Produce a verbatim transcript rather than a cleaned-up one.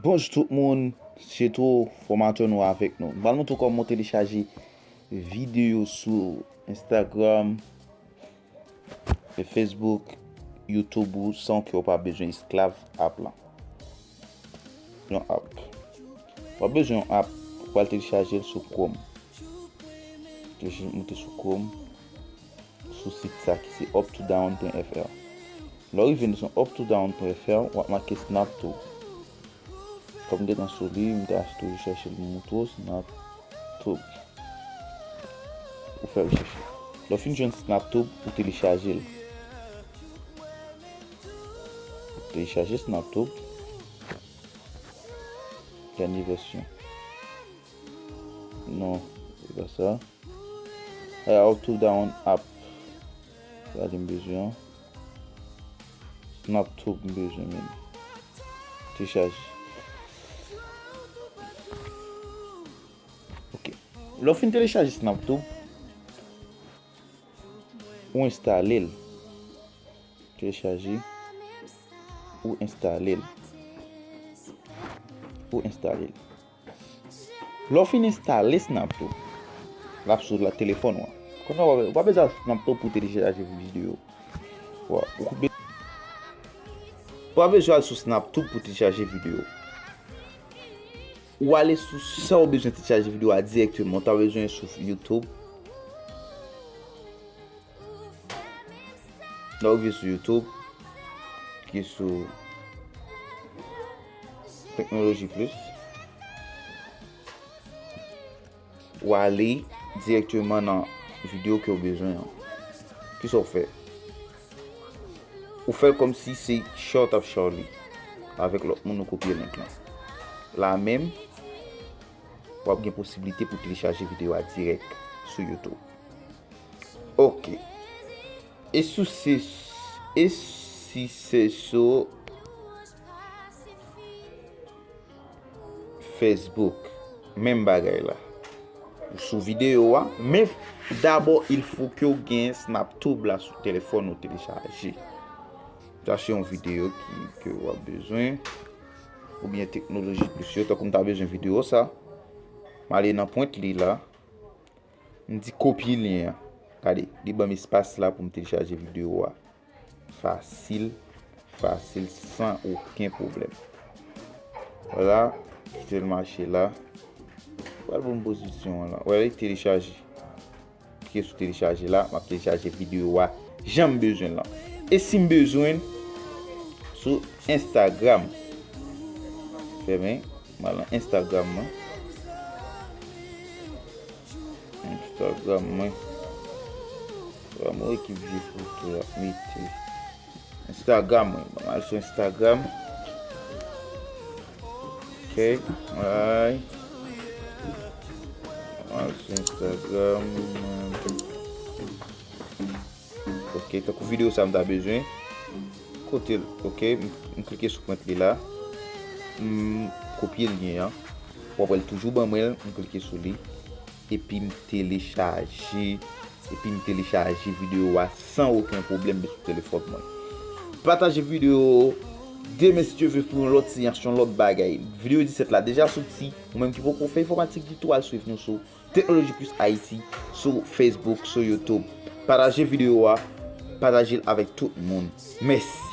Bonjou tout moun, se tou fòmatè nou avèk nou. M pral montre w kòman w telechaje videyo sou Instagram, Facebook, YouTube ou san ke w pa bezwen esklav app lan. Yon app. W ap bezwen yon app, ou pral telechaje l sou Chrome. Telechaje, moute sou Chrome, sou sit sa ki se up to down pwen F R. Lè w rive sou up to down pwen F R, w ap make SnapTube. Kòm m gentan sou li, m ta toujou chèche l pou m montre w, SnapTube. Ou fè rechèch. Lè w fin jwenn SnapTube, ou telechaje l. Ou telechaje SnapTube. Dènye vèsyon. Non, se pa sa. Up to down app. Sa li m bezwen an. SnapTube m bezwen menm. Telechaje. Ok. Lè w fin telechaje SnapTube, ou enstale l. Telechaje. Ou enstale l. Ou enstale l. Lè w fin enstale SnapTube, l ap sou la telefòn ou an. Kounye a, ou pa bezwen al SnapTube pou telechaje videyo. Ou pa bezwen al sou SnapTube pou telechaje videyo. Ou ale sou sa ou bezwen telechaje videyo a dirèkteman. Ou ta bezwen sou YouTube. Lè w rive sou YouTube, ki sou Teknoloji Plis, ou ale dirèkteman nan videyo ke w bezwen an. Kisa w fè? Ou fè l kòmsi se share w t ap share li avèk lòt moun, ou kopye link lan. La menm, w ap gen posiblite pou telechaje videyo a dirèk sou YouTube. Ok. E si se, e si se sou Facebook, menm bagay la. Ou sou videyo a, men dabò, il faut que w gen SnapTube la sou telefòn ou telechaje. Sa se yon videyo ki, ke w ap bezwen. Oubyen Teknoloji Plis yo, tankou m ta bezwen videyo sa. M ale nan pwent li la. M di kopye lyen an. Gade, li ban m espas la pou m telechaje videyo a. Fasil, fasil, san okenn pwoblèm. Vwala, kite l mache la. Pral bon pozisyon an la. Wè, li telechaje. Klike sou telechaje la, m ap telechaje videyo a jan m bezwen l lan. E si m bezwen l sou Instagram, fèmen, m al nan Instagram mwen. Instagram mwen. Vwala, mwen ekip vye foto la, mete. Instagram mwen. Ban m al sou Instagram. Ok. Ay. Ban m al sou Instagram. Ok, tankou videyo sa m ta bezwen. Kote l, ok, m, m klike sou pwent li la. M kopye lyen an. W ap wè l toujou ban mwen l, m klike sou li. Epi m telechaje, epi m telechaje videyo a san okenn pwoblèm sou telefòn mwen. Pataje videyo, demen si Dye vle pou yon lòt seyans, yon lòt bagay. Videyo disèt la deja soti, ou menm ki poko fè enfòmatik ditou, al swiv nou sou Teknoloji Plis Ayiti, sou Facebook, sou YouTube. Pataje videyo a, pataje l avèk tout moun. Mèsi.